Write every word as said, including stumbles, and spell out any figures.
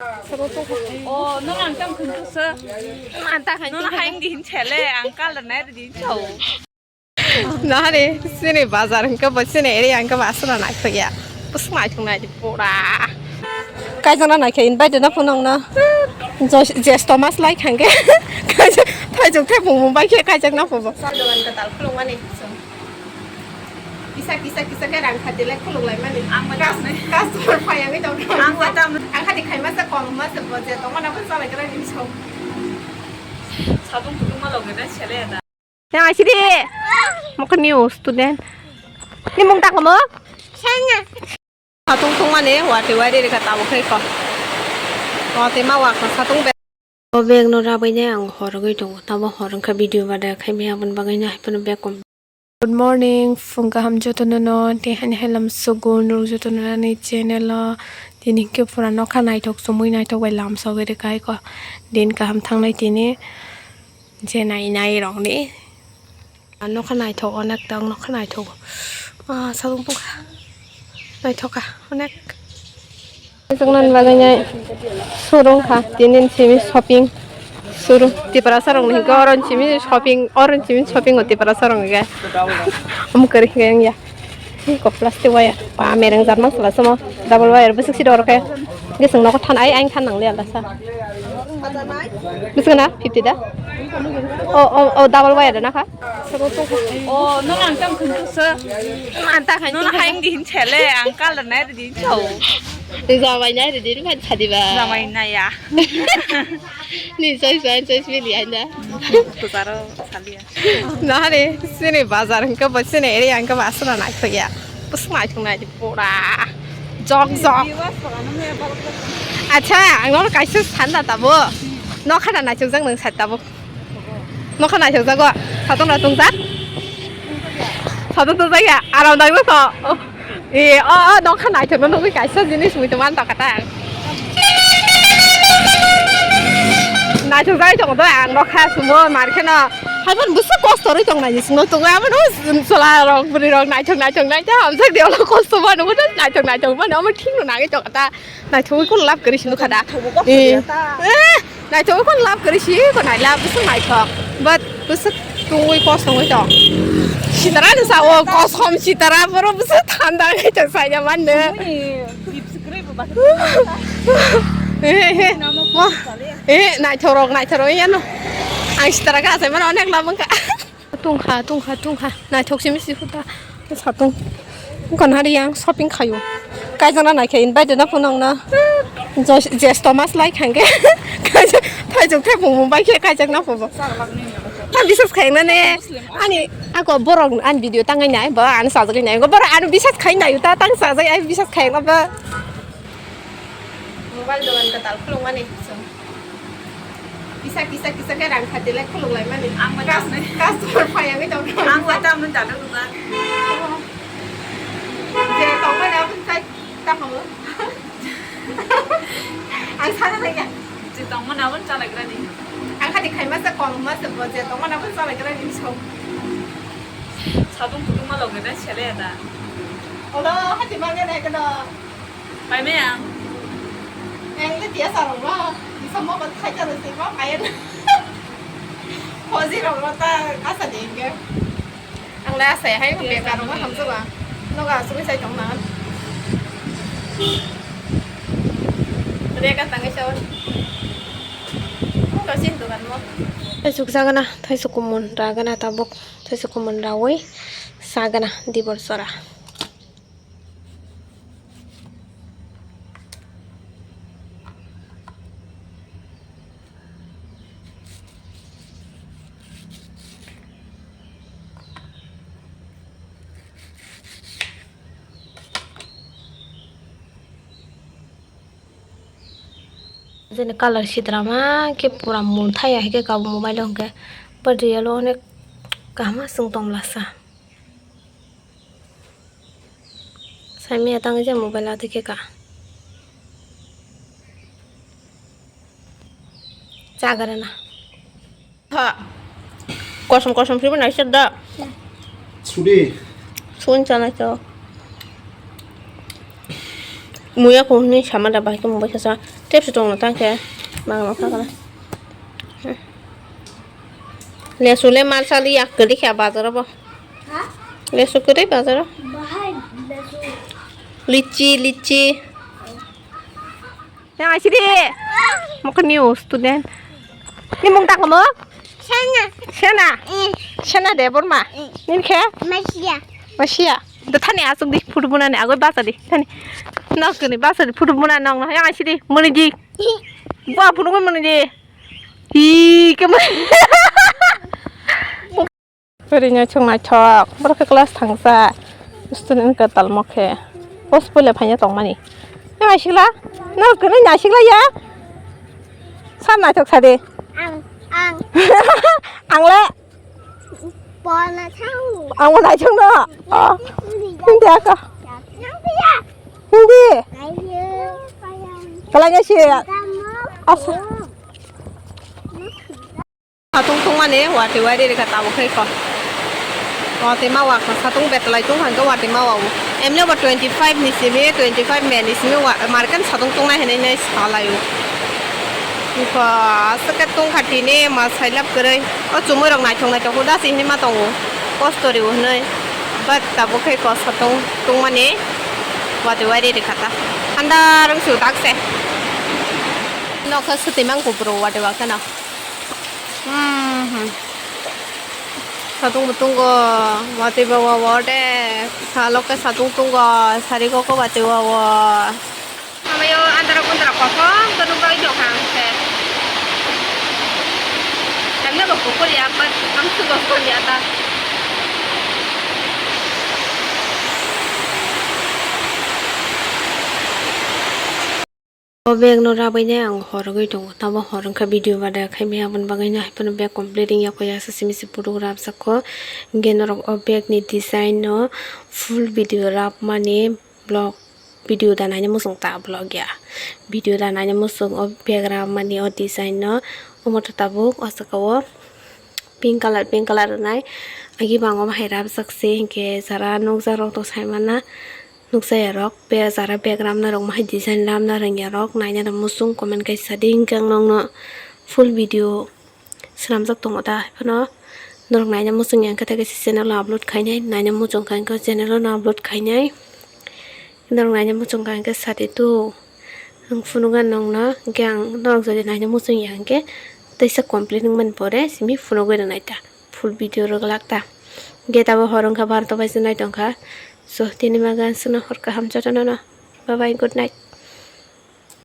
Oh, nung ang tang khun tu sa. Ang ta khain tu. Nung haing din chele, ang kal na din chau. Nahari, sini bazar hingke bo sini area hingke bo aswk naithok ya. Bwswk naithok nai di pura. Kaijak na naikhe invite na phunuk na. Jos-, Jes Thomas lai khangke. Kaijak thaijak thai phung mung bai khe kaijak na phubo. Dogan kwtal khuluk mani. Kisa kisa kisa khe rang khati lai khuluk lai mani. Ang ba Kas-, tam nai. Customer phai ang tong. Ang ba tam nai. Ang khati khai masa kong masa bo je tong mana pun salai kra ni so. Sabung kutung ma loge na chele da. Yang asiri. Mokon ni student. Ni mung tak mo? Sana. Satung tungmani watwi wari rikha tabuk khai ko. Watwi ma wakha satung be. O bag no rabai nai ang horogwi tongo. Tamo hor wngkha video bada khai maya aboni bagwi no hai phano bag kom. Good morning, phung kaham jotono no, tei hani hai lam sugo nurok jotono ani channel o. Tini hwnkhe pura nokha naithok chumui naithok bai lam sogwi rikha hai ko. Din kaham thangnai tini. Je nai nai rok ni. Nokha naithok onek tong nokha naithok. Ah, sabung pukha. Naithok kha onek. Chwngno bagwi nai surung kha tinin simi shopping. Suru Tiprasa rok ni hwnkhe oron simi shopping, oron simi shopping o Tiprasa rok hwnkhe. Omo kwrwi hwnkhe wngya. Ko plastic wire. Pa mereng jat mang sala somo. Double wire bwswk si doro khe. Gising nogo than ai, ai than nang le alda sa. Bwswk na fifty da? O, o, o double wire da na kha? O, nung ang tam khun tu sa. Ang ta khain tu. Nung haing din chele, ang kal na din chau. Jamai nai re din phan chadi ba. Jamai nai ya. Ni choice ba, choice beli anda. Kutaro salia. Nahari, sini bazar hingke bo sini area hingke bo aswk naithok ya. Bwswk naithok nai di pura. Jok jok. Acha, ang nono kaisa sanda tabo. Nokha da naithok jak nang sat tabo. Nokha naithok jago. Satung ra tung jak. Satung tung jak ya. Aram dang nokha. E, o, o, nokha naithokno nugwi kaisa jinis mui tongma nokha ta. Naithok jai tongo to ang nokha sumo mar kheno. Haiban busa kosto rwi tong nai sino tongo abo no chwla rok bwrwi rok naithok naithok naithok hamjak de olo kosto mano bo naithok naithok mano amo thik no nangwi tongo ta. Naithok wi kun lab kwrwi sino kha da. E. Eh, naithok wi kun lab kwrwi si ko nai lab busa naithok. But busa tungwi kosto wi tong. Sitara ni sa o kosom sitara boro busa thanda ngai to saya manne. Eh, eh, eh. Mo, eh, naithok rok, naithok rok, yano. Ang sitara ka asai mano onek lamang ka. Tungkha, tungkha, tungkha. Naithok simi si huta. Satung. Kon hari yang shopping khayo. Kaijana naikhe invite na phunang na. Jos-, Jes Thomas lai khangke. Kaijak, thaijak thai phung mung bai khe kaijak na phubo. Ta bisas khaina ne. Ani ako borok ani video tangai nai, ba ani sajagwi nai. Go borok ani bisas khai nai ta tang sajai ai bisas khai ba. Mobile dogan kwtal khuluk mani. Kisa kisa kisa khe rang khati lai khuluk lai mani. Ang ba Kas-, tam nai. Customer phai ang tong. Ang ba tam nai jalo ba. Je tong mani abun sai ta khamu. Ang sana lai ya. Je tong mani abun chalai gra ni. Ang khati khai masa kong masa bo je tong mani abun chalai gra ni so. Satung kutung ma loge na chele da. Olo khati ma nge nai kano. Pai me ang. Ang le tiya sarong ma. Di samo ko khai ta se ma pai na. Khoji rong ma ta asa de nge. Ang le asa hai ko bekar ma ham sa ba. No ga su sai tong na. Re ka tang sa. Ko ka sin dukan mo. Thaisuk sagana, thaisuk kumun ragana tabuk, thaisuk kumun rawi sagana dibor sora. Jeni colour sitrama khe pura mung thaya hai khe kabo mobile o hwnkhe, but real o onek kaham aswk tong lasa. Saimaya tang je mobile atwi khe ka. Chagra na. Ha. Kosom kosom phirbo naisik da. Sudi. Sun chanai to. Muya ko hwnwi sama da bai khe mung bai khe sa. Tep se tong na tang khe. Mang no kha kala. Lesu le mal sali yak kwrwi kha bazar o bo. Ha? Lesu kwrwi bazar o. Bahai lesu. Litchi, litchi. Yang asiri. Mokon new student. Ni mung tang mo? Sana. Sana. Eh. Sana de Burma. Eh. Nin khe? Masia. Masia. Da thani asuk di photo buna ni agoi basa di. Thani. Nok ni basa di photo buna nong yang asiri. Muni di. Bua phunukgwi mwnwi di. Hi, khe mwnwi. Kwrwino chwng naithok, borok khe class thangsa. Student kwtal mo khe. Post puila phaina tongmani. Nang naisikla? Nang kwrwino naisikla ya? Sar naithok sadi. Ang, ang. Ang le? Pona thang. Ang mo naithok no. Oh. Hindi ako. Hindi. Kalanya si. Asa. Satung tungmani watwi wari rikha tabuk khai ko. Watwi ma wak satung betlai tung hangke watwi ma wao. Emni obo twenty five ni simi, twenty five May ni simi wa-, market satung tungnai hinui nai salaio. Wngkha aswk khe tungkha tini ma sailap kwrwi. O chumui rok naithok naithok huda se hinui ma tongo. Kosto rio hinui. But tabuk khe kosto tong-, tongmani watwi wari rikha ta. Andar wngsu tak se. Nokha swtwi mang kupro watwi wak kheno. Hmm. Satung bo tongo. Watwi ba wa wa de. Salok khe satung tongo. Sari kok watwi wa wa. Amayo andaro kondra kosom to nukjagwi tongkha ang se. Kami bo kukur ya, but ang sugo kon ya ta. O bag no rabwi nai ang hor rwgwi tongo, tamo hor wngkha video bada khai maya, aboni bagwi no hai phano bag complete wngya kho ya, simi se photo rwjak kho. Hinkhe norok o bag ni design no full video rabmani vlog. Video da naina muchung ta vlog ya. Video da naina muchung o bag ramani o design no. Omo to tabuk o saka o pink colour, pink colour rwnai. Agi bang o bahai rabjak se hinkhe jara nukjak rok to sai mana nukjaya rok. Be jara bag ramna rok mahai design ramna rwngya rok naina da muchung comment kaisa di hinkhe ang nokno full video swnamjak tongo da, hai phano norok naina muchung ya, hwnkhe tei kaisa channel o upload khainai, naina muchung kha hwnkhe channel o no upload khainai, norok naina muchung kha hwnkhe sadi tu ang phunukgwi nongno, hwnkhe ang norok jodi naina muchung ya hwnkhe teisa complete wngmani pore simi phunukgwi rwnai ta, full video rwglak ta, hwnkhe tabuk hor wngkha barota baisa nai tongkha, so tini ma gan swnam hor kaham jotono no, bye bye, good night.